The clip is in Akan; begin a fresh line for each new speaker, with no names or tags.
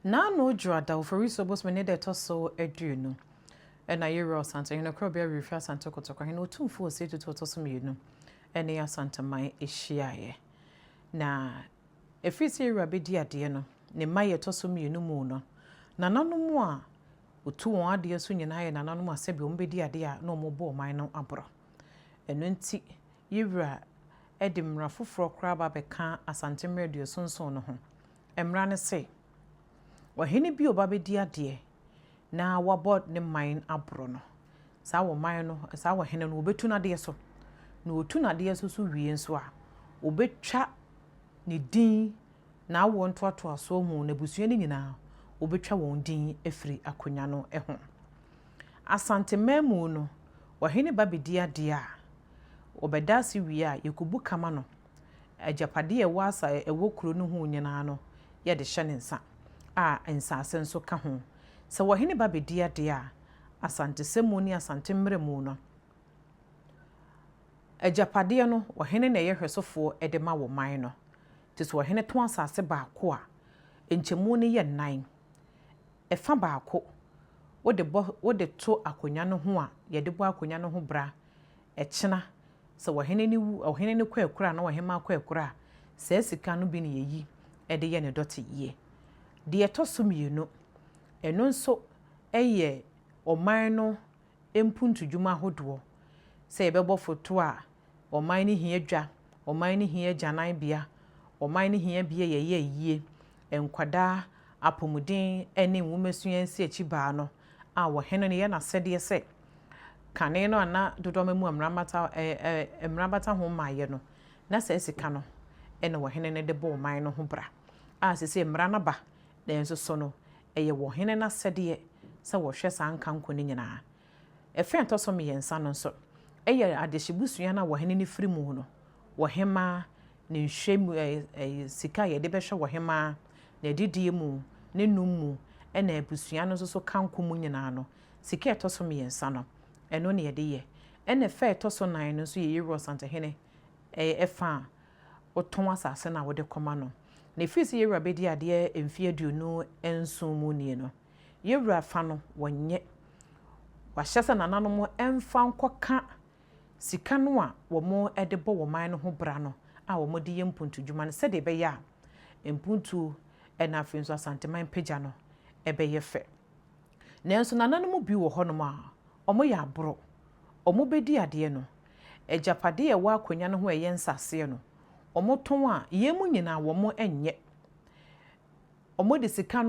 N'ano Dwoada, Oforisuo bosome ne da ɛtɔ so 20 ɛna Yɛwura Ɔsantehene Korɔbea Werefiri Asante Kotoko Hene Otumfoɔ Osei Tutu ɔtɔ so mmienu ɛne Asanteman ɛhyiaeɛ. Na ɛfiri sɛ Yɛwura bɛdi adeɛ no, ne mma yɛ ɛtɔ so mmienu mu no, nananom a otu wɔn adeɛ so nyinaa yɛ nananom a sɛbi wɔn bɛdi adeɛ a na wɔn bɔ ɔman no aborɔ. Ɛno nti, Yɛwura ɛde mmara foforɔ koraa ba bɛka Asante mmerɛ 77 no ho. Mmara ne sɛ, ɔhene bi a ɔba bɛdi adeɛ na wabɔ ne man aborɔ no, saa wɔ man no, saa ɔhene no, wɔbɛtu n'adeɛ so. Na wɔtu n'adeɛ so so wie nso a, wɔbɛtwa ne din n'awoɔ ntoatoasoɔ mu n'abusua no nyinaa, wɔbɛtwa wɔn din afiri akonnwa no ho. Asanteman mu no, ɔhene ba bɛdi adeɛ a, ɔbɛda ase wie a, yɛkɔbu kama no. Agyapadeɛ a ɛwɔ asa ɛwɔ kuro no ho nyinaa no, yɛde hyɛ ne nsa a nsase nso ka ho. Sɛ ɔhene ba bɛdi adeɛ a, Asantesɛm mu ne Asante mmerɛ mu no, agyapadeɛ no, ɔhene na ɛyɛ hwɛsofoɔ de ma wɔ man no. Nti sɛ ɔhene tɔn asase baako a, nkyɛmu no yɛ nnan. Ɛfa baako, wode bɔ wode to akonnwa no ho a, yɛde bɔ akonnwa no ho bra. Ɛkyena, sɛ ɔhene no wu, ɔhene no kɔ akura na ɔhemmaa kɔ akura a, saa sika no bi na yɛyi de yɛ ne dɔte yie. Deɛ ɛtɔ so mmienu, ɛno nso yɛ ɔman no mpuntudwuma ahodoɔ. Sɛ yɛbɛbɔ foto a, ɔman no hia dwa, ɔman no hia agyananbea, ɔman no hia bea yɛyɛ ayie, nkwadaa, apɔmuden ne nwomasua nsi akyi baa no a ɔhene no yɛ n'asɛdeɛ sɛ kane no a na dodoɔ mu a mmara bata ho mmaeɛ no, na saa sika no ɛna ɔhene no de bɔ ɔman no ho bra. A seesei mmara no aba, nanso so no, ɛyɛ ɔhene n'asɛdeɛ sɛ wɔhwɛ saa nkanko no nyinaa. Ɛfɛ ɛtɔ so mmiɛnsa no nso, ɛyɛ adehyebusua no a ɔhene no firi mu no, ɔhemaa ne nhwɛ mu ɛɛ sika a yɛde bɛhwɛ ɔhemaa, n'adidie mu, ne num mu, ɛna abusua no nso so kanko mu nyinaa no, sika ɛtɔ so mmiɛnsa no, ɛno na yɛde yɛ. Ɛna ɛfɛ ɛtɔ so nan no nso yɛ Yɛwura Ɔsantehene ɛyɛ ɛfa a wotɔn asase no a wode kɔma no. Na ɛfiri sɛ Yɛwura bɛdi adeɛ mfeɛ 27 mu nie no, Yɛwura fa no wɔnyɛ. Wahyɛ sɛ nananom ɛmfa nkɔka sika no a wɔn de bɔ wɔn man no ho bra no a wɔde yɛ mpuntudwuma no sɛdeɛ ɛbɛyɛ a mpuntuo ɛna afei nso Asanteman pagya no ɛbɛyɛ fɛ. Nanso nananom bi wɔ hɔnom a wɔyɛ aborɔ. Wɔbɛdi adeɛ no, agyapadeɛ a ɛwɔ akonnwa no ho a ɛyɛ nsaseɛ no, wɔtɔn a yɛn mu nyinaa wɔn nyɛ. Wɔde sika no